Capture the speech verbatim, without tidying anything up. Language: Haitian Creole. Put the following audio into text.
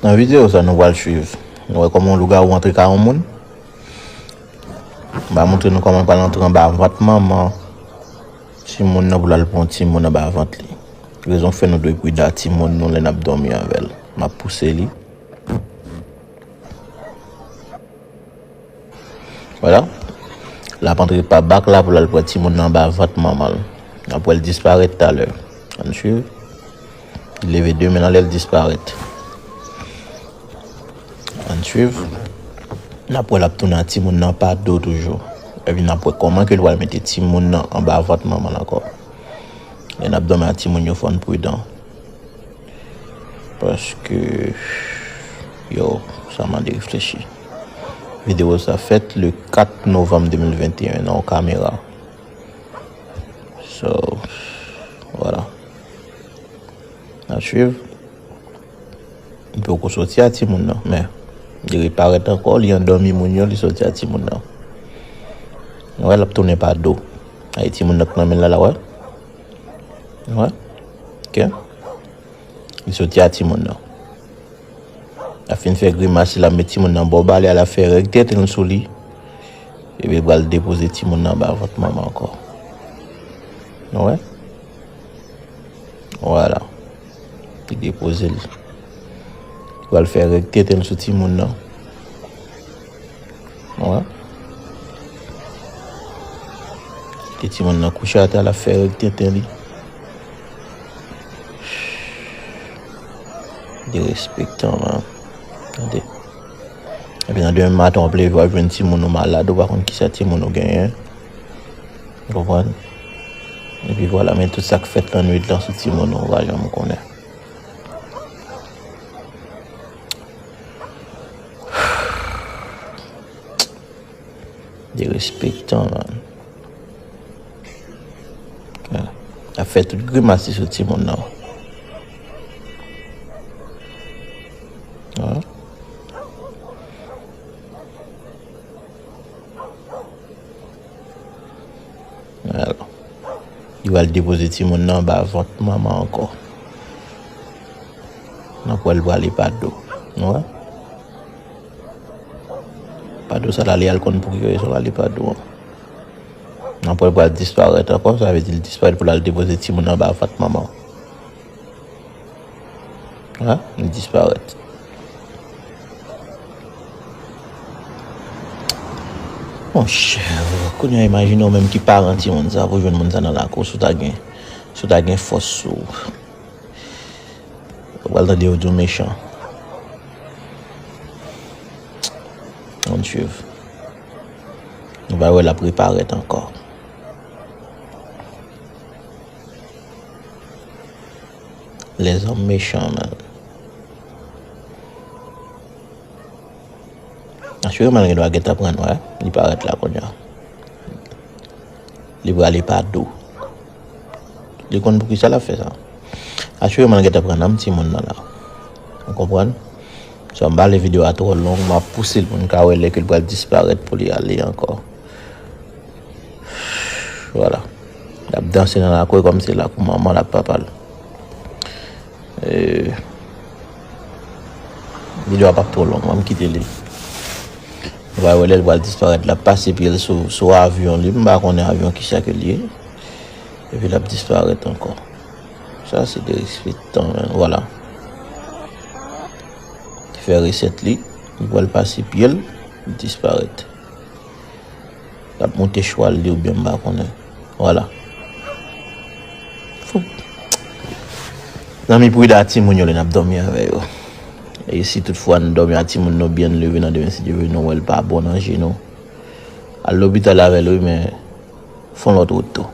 Nan videyo sa, nou pral swiv. Nou wè kòman yon lougawou antre kay yon moun. M va montre nou kòman l pral antre anba vant manman timoun nan pou l al pran timoun anba vant li. Rezon k fè nou dwe pridan ak timoun nou lè n ap dòmi avè l. M ap pouse li. Vwala. L ap antre pa bak la pou l al pran timoun nan anba vant manman l. N ap wè l disparèt talè. Ann swiv. Li leve de men l anlè, l disparèt. Ann swiv. N ap wè l ap tounen ak timoun nan pa do toujou. Epi n ap wè kòman ke l pral mete timoun nan anba vant manman l ankò. Lè n ap dòmi ak timoun yo, fò n pridan. Paske, yo, sa mande reflechi. Videyo sa fèt le kat novanm de mil venteyen nan yon kamera. So, vwala. N ap swiv. Li poko soti a timoun nan, men li reparèt ankò, li andòmi moun yo, li soti a timoun nan. Ou wè, l ap tounen pa do. Ay, timoun nan k nan men l la, la, wè. Wè. Ok. Li soti a timoun nan. L ap fin fè grimas, l ap met timoun nan bò ba li, l ap fè règ tenten l sou li. Epi l pral depoze timoun nan anba vant manman ankò. Nou wè? Vwala. Li depoze l. Li pral fè règ tenten l sou timoun nan. Wè. Kite timoun nan kouche atè, l ap fè règ tenten li. Derespektan, man. Tande. Epi nan demen maten, w ap leve, w ap jwenn timoun ou malad, ou pa konn kisa timoun ou genyen. Ou konprann? Epi vwala, men tout sa k fèt lannwit lan sou timoun ou, ou pa janm konnen. Derespektan, man. Ap fè tout grimas li sou timoun nan. Li pral depoze timoun nan anba vant manman ankò. N ap wè l prale pa do. Nou wè? Pa do sa la, li al konn pou ki rezon l ale pa do an. N ap wè l pral disparèt ankò, sa vle di l disparèt pou l al depoze timoun nan anba vant manman. Ha? Li disparèt. Monchè, kounye a imajine w menm ki paran timoun sa pou jwenn moun sa nan lakou, si w ta gen, si w ta gen fòs sou ou. Ou pral tande yo di w mechan. Ann swiv. Nou va wè l ap reparèt ankò. Lèzòm mechan, man. Asireman, l gen dwa gentan pran, wè. Li parèt la kounye a. Li prale pa do. Li konn poukisa l ap fè sa. Asireman, l gentan pran nanm timoun nan la. Ou konprann? So, m pa vle videyo a twò long, m ap pouse l pou n ka wè lè ke l pral disparèt pou li ale ankò. Vwala. L ap danse nan lakou kòmsi lakou manman l ak papa l. E, videyo a p ap twò long, ban m kite li. Nou va wè lè l pral disparèt, l ap pase pye l sou, sou avyon li, m pa konnen avyon kisa ke l ye. Epi l ap disparèt ankò. Sa se derespektan, men, vwala. Li fè resèt li, li pral pase pye l, li disparèt. L ap monte chwal li oubyen m pa konnen. Vwala. Fou. Zanmi, pridan ak timoun yo lè n ap dòmi avè yo. E si toutfwa n dòmi ak timoun nou byen leve nan demen, si Dye vle, nou wè l pa bon nan je nou, al lopital avè l, wi, men fè yon lòt wout tou.